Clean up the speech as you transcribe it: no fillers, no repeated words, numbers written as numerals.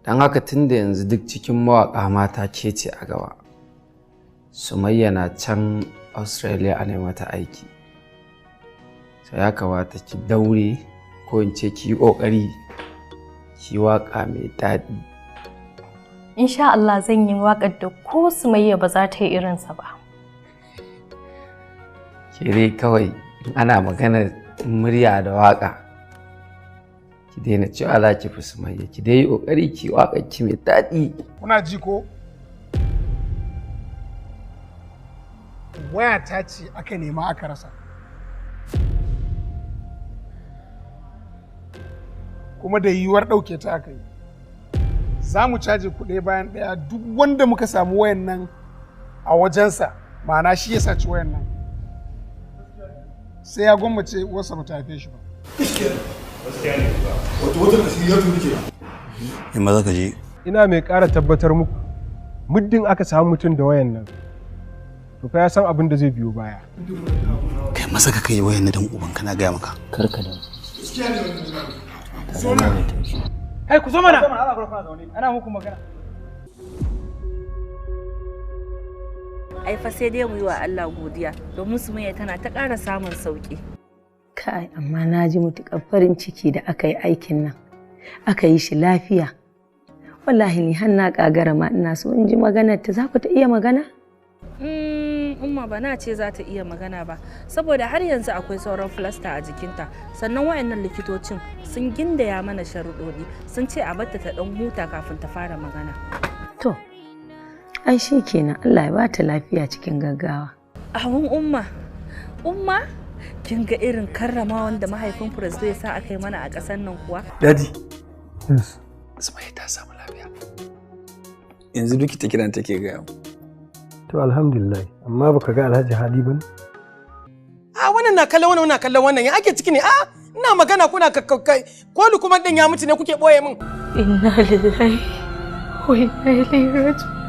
Don haka tun da yanzu duk cikin mawaƙa mata ke ce a gaba. Sumayya na can Australia ana mata aiki. So ya kamata ki daure, ko in ce ki yi ƙoƙari ki waƙa mai daɗi. Insha Allah zan yi waƙar da ko Sumayya ba za ta yi irinsa ba. Ke dai kawai in ana magana murya da waƙa, ki daina cewa za ki fi Sumayya, ki dai yi ƙoƙari ki waƙar ki mai daɗi. Kuna ji ko? Waya ta ce aka nema aka rasa. Kuma da yiwuwar ɗauke ta aka yi. Za mu caje ku ɗaya bayan ɗaya duk wanda muka samu wayan nan a wajensa, ma'ana shi ya saci wayan nan. Sai ya gwammace uwarsa ba ta haife shi ba. In ma za ka je. Ina mai ƙara tabbatar muku, muddin aka samu mutum da wayan nan, to fa ya san abin da zai biyo baya. Kai masa ka kai wayan nan dan uban kana gaya maka. Kar ka damu. Kai ku zo mana. Ana muku magana. Ai fa sai dai mu yi wa Allah godiya domin Sumayya tana ta ƙara samun sauƙi. Kai amma na ji mutuƙar farin ciki da aka yi aikin nan. Aka yi shi lafiya. Wallahi ni har na ƙagara ma ina so in ji maganar ta, za ku ta iya magana? Umma ba na ce za ta iya magana ba saboda har yanzu akwai sauran filasta a jikinta, sannan wayannan likitocin sun gindaya mana sharuɗoɗi, sun ce a batta ta ɗan huta kafin ta fara magana. To, ai shi kenan, Allah ya ba ta lafiya cikin gaggawa. Ahun umma, umma kin ga irin karramawan da mahaifin Firist ya sa aka yi mana a ƙasar nan kuwa? Daddy. Yes. Sumayya ta samu lafiya. Yanzu likita kiran take gaya mu. To alhamdulillah, amma baka ga Alhaji Hadi ba ne? A wannan na kallon wannan, wannan kallon wannan, ya ake ciki ne? A ina magana kuna kakkai ko kuma din ya mutu ne kuke boye min. Inna lillahi wa inna ilaihi raji'un.